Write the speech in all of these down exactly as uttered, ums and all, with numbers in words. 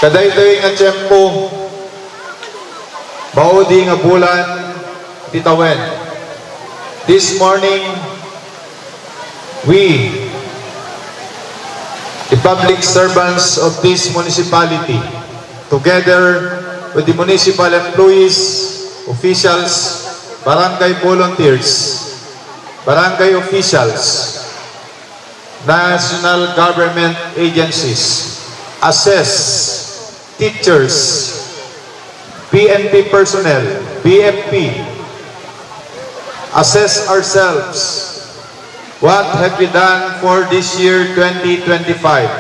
Kadaytoy nga tiempo, maudi nga bulan ti tawen. This morning, we, the public servants of this municipality, together with the municipal employees, officials, barangay volunteers, barangay officials, national government agencies, assess teachers, P N P personnel, B F P, assess ourselves. What have we done for this year twenty twenty-five?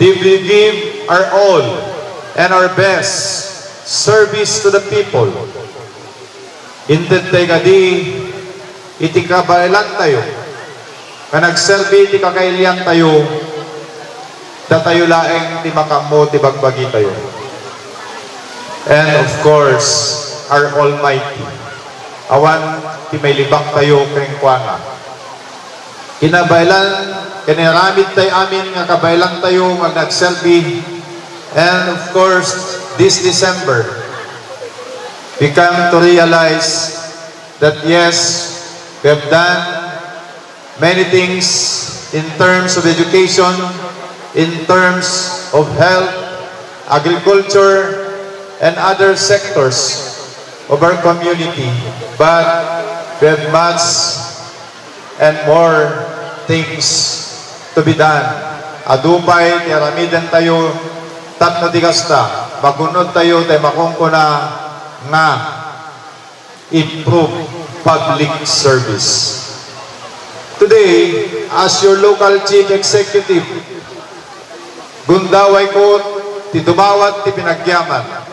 Did we give our all and our best service to the people? Inted tay kadi iti kabaelantayo nga nagserbi ti kakailiantayo, datayo laeng ti makaammo ti bagbagitayo. And of course, our Almighty. Awan ti mailibaktayo kenkuana. Kinabaelan, kinaramid tay amin nga kabaelantayo nga nagserbi. And of course, this December, we come to realize that yes, we have done many things in terms of education, in terms of health, agriculture, and other sectors of our community. But we have much and more things to be done. Adu pay ti aramidentayo tapno di kasta, magun-odtayo tay makunkuna nga improve public service. Today, as your local chief executive, gundawayko ti dumawat ti panagyaman.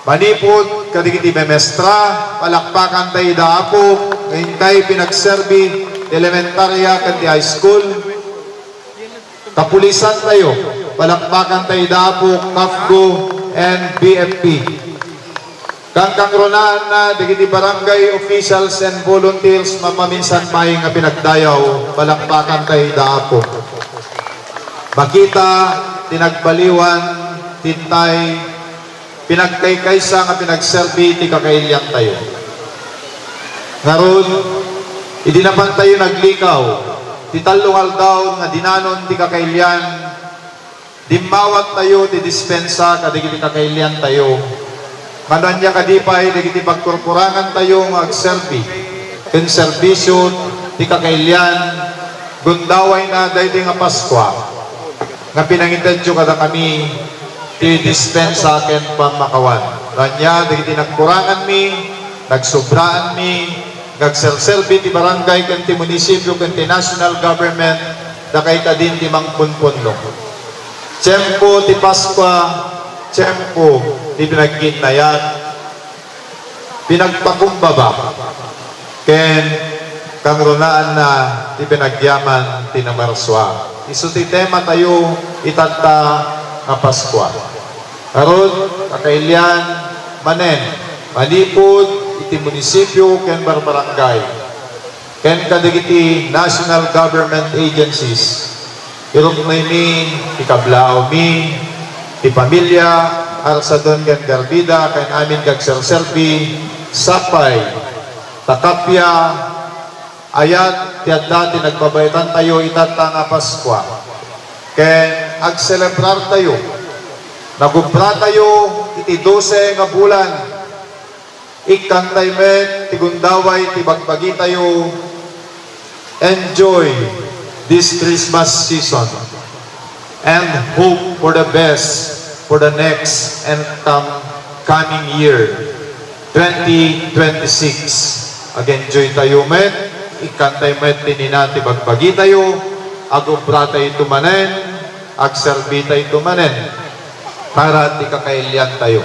Manipud kadagiti memestra, palakpakan tay ida Apo, nga intay pinagserbi ti elementarya ken ti high school. Kapulisan tayo, palakpakan tay ida Apo, CAFGU, and B F P. Kankangrunaanna dagiti barangay officials and volunteers, mamaminsan pay nga pinagdayaw, palakpakan tay ida Apo. Makita ti nagbaliwan ti intay pinagkaykaysa nga pinagserbi ti kakailiantayo. Ngarud, idi napantayo naglikaw ti tallo nga aldaw nga dinanon ti kakailian, dimmawattayo ti dispensa kadagiti kakailiantayo. Ngano ania kadi pay dagiti pagkurkurangantayo nga agserbi ken serbisio ti kakailian, gundawayna daytoy nga Paskua nga pinangitedyo kadakami ti dispensa ken pammakawan. Ngano ania dagiti nagkuranganmi, nagsobraanmi, nga agserserbi ti barangay ken ti munisipio ken ti national government, dakay kadin ti mangpunpunno. Tiempo ti Paskua, tiempo ti pinagkinnayat, pinagpakumbaba, ken kangrunaanna ti panagyaman ti Namarsua. Isu ti tema tayo itatta nga Paskua. Ngarud, kakailian manen, manipud iti munisipio ken barbarangay, ken kadagiti national government agencies, iruknoymi ti kablaawmi, ti pamilya, Arsadon ken Garbida, ken amin nga agserserbi, sapay ta kappia, ayat ti adda ti nagbabaetantayo itatta nga Paskua, ken agselebrartayo. Nagubratayo iti dose nga bulan. Ikkantay met ti gundaway ti bagbagitayo. Enjoy this Christmas season and hope for the best for the next and come, coming year, twenty twenty-six. Ag-enjoy tayo met, ikkantay met ti nina ti bagbagitayo, agubra tayo manen, agserbi tayo manen para ti kakailian tayo.